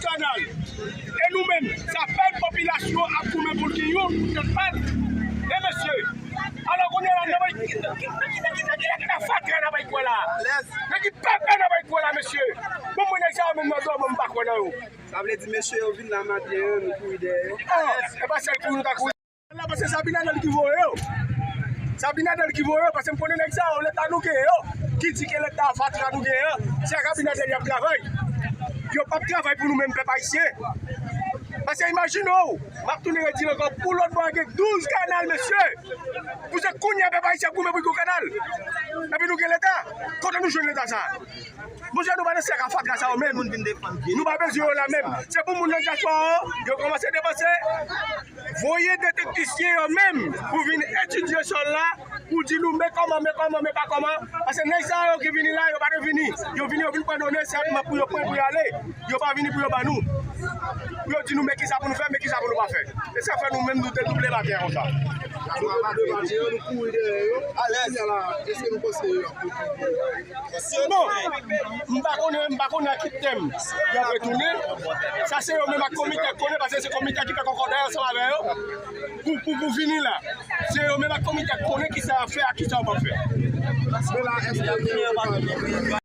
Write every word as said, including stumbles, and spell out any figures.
Kanal. E nou menm, sa fè popilasyon ap goumen pou l gen youn pou tèt pa l. E mesye, alò kounye a la, n ap bay, ki, ki, ki, ki, ki, ki lè ki ta fatra n ap bay kwè la? Men ki pepe n ap bay kwè la, mesye? Bon, mwen, nèg sa yo menm nan dòmi, m pa kwè nan yo. Sa vle di, mesye yo vin la maten an, nou kouri dèyè yo? Ah, e pa sèl kouri nou ta kouri. La, paske se Abinader ki voye yo. Se Abinader ki voye yo, paske m konnen nèg sa yo, leta nou genyen yo, ki di ke leta fatra nou genyen an, se ak Abinader y ap travay. Yo p ap travay pou nou menm pèp ayisyen. Paske imajine w, m ap tounen redi l ankò, pou lòt bò a gen douz kanal, mesye. Pou se kounye a pèp ayisyen ap goumen pou l gen yon kanal. Epi nou gen leta. Kote nou jwenn leta sa a? Monchè, nou pa nan sèk a fatra sa yo menm. Nou pa bezwen yo la menm. Se pou moun nan dyaspora yo, yo kòmanse depanse. Voye de teknisyen yo menm pou vin etidye sòl la, pou di nou men kòman, men kòman, men pa kòman. Paske nèg sa yo ki vini la, yo pa te vini. Yo vini, yo vin pran done, se ap pou yo pran pou yo ale. Yo pa vini pou yo ban nou. Pou yo di nou men kisa pou nou fè, men kisa pou nou pa fè. E sa fè nou menm nou te double maten an konsa. Nou te double maten an, nou kouri dèyè yo. Kounye a la, èske nou panse yo ap retounen? Bon, m pa konnen, m pa konnen a ki tèm y ap retounen. Sa se yo menm ak komite k konnen, paske se komite ki fè kòkòday ansanm avè yo pou, pou, pou vini la. Se yo menm ak komite k konnen kisa y ap fè ak kisa yo p ap fè. Men la, èske